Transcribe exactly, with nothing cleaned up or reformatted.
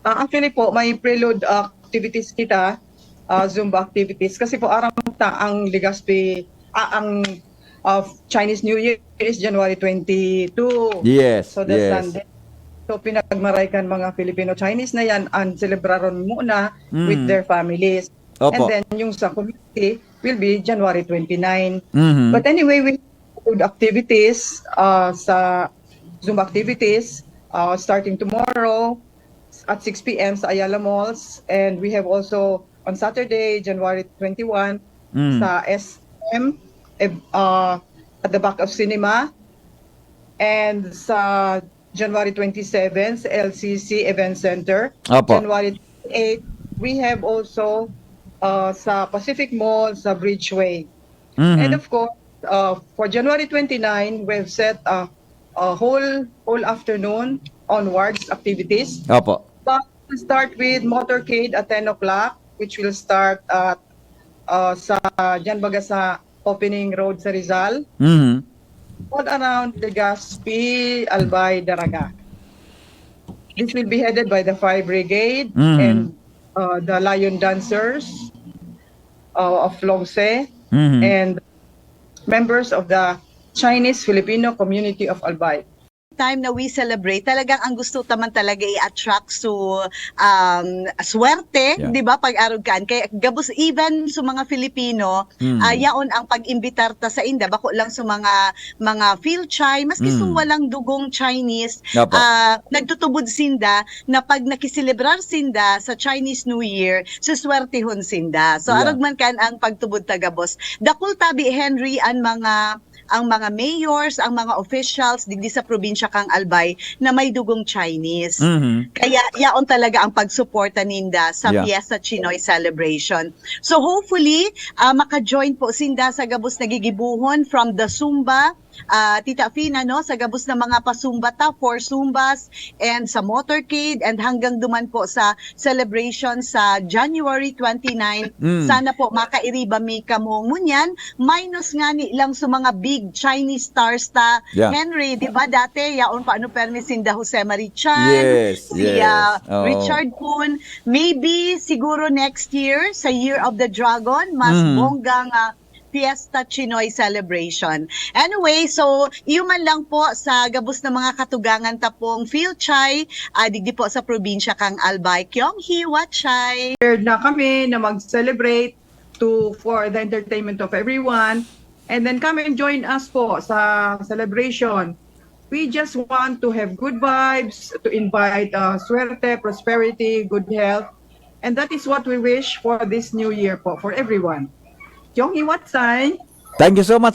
Ah, actually po, may prelude activities kita, ah, Zumba activities. Kasi po, arang ta ang Legazpi, ah, ang, ah, Chinese New Year is January twenty-two. Yes, So, the yes. Sunday. So, pinagmaray kan mga Filipino-Chinese na yan, ang selebraron muna with Mm. their families. Opo. And then, yung sa community will be January twenty-nine. Mhm. But anyway, we have activities, uh, sa Zumba activities, uh, starting tomorrow at six p.m. sa Ayala Malls. And we have also on Saturday, January twenty-one, Mm. sa S M, eh, uh, at the back of cinema. And sa January twenty-seven, sa L C C Event Center. Opo. January twenty-eight, we have also uh, sa Pacific Mall, sa Bridgeway. Mhm. And of course, uh, for January twenty-nine, we've set a, a whole whole afternoon onwards activities. Opo. But we start with motorcade at ten o'clock, which will start at uh, sa dyan baga sa opening road sa Rizal, Mhm. all around Legazpi, Albay, Daraga. This will be headed by the Fire Brigade Mhm. and uh, the Lion Dancers uh, of Longse Mhm. and members of the Chinese Filipino community of Albay. Time na we celebrate, talagang ang gusto ta man talaga i-attract so um, swerte, Yeah. di ba, pag-arog kaan. Kaya gabos even sa mga Filipino, Mm. ah, yaon ang pag-imbitar ta sa inda, bako lang sa mga mga Filchay, maski Mm. sa walang dugong Chinese, Opo. ah, nagtutubod sinda na pag nakiselebrar sinda sa Chinese New Year, suswertehon sinda. So, Yeah. arog man kan ang pagtubod ta gabos. Dakul tabi, Henry, ang mga ang mga mayors, ang mga officials digdi sa probinsya kang Albay na may dugong Chinese. Mhm. Kaya yaon talaga ang pagsuporta ninda sa Yeah. Fiesta Chinoy Celebration. So hopefully, ah, maka-join po sinda sa gabos na gigibohon from the Zumba, ah, Tita Fina, no, sa gabos na mga pa-Zumba ta, four Zumbas, and sa motorcade, and hanggang duman po sa celebration sa January twenty-nine. Mm. Sana po makairiba mi kamo ngunyan, minus ngani lang sa mga big Chinese stars ta. Yeah. Henry, di ba dati, yaon pa ano permi sinda Jose Marie Chan, Yes, si yes. ah, Oo. Richard Kun. Maybe siguro next year, sa Year of the Dragon, mas Mm. bonggang ah, Fiesta Chinoy Celebration. Anyway, so, iyo man lang po sa gabos na mga katugangan ta pong Filchay, ah, digdi po sa probinsya kang Albay. Kyong Hiwa Chay! Prepared na kami na mag-celebrate to for the entertainment of everyone. And then come and join us po sa celebration. We just want to have good vibes, to invite uh, swerte, prosperity, good health. And that is what we wish for this new year po, for everyone. Kyong Hiwa Chay! Thank you so much,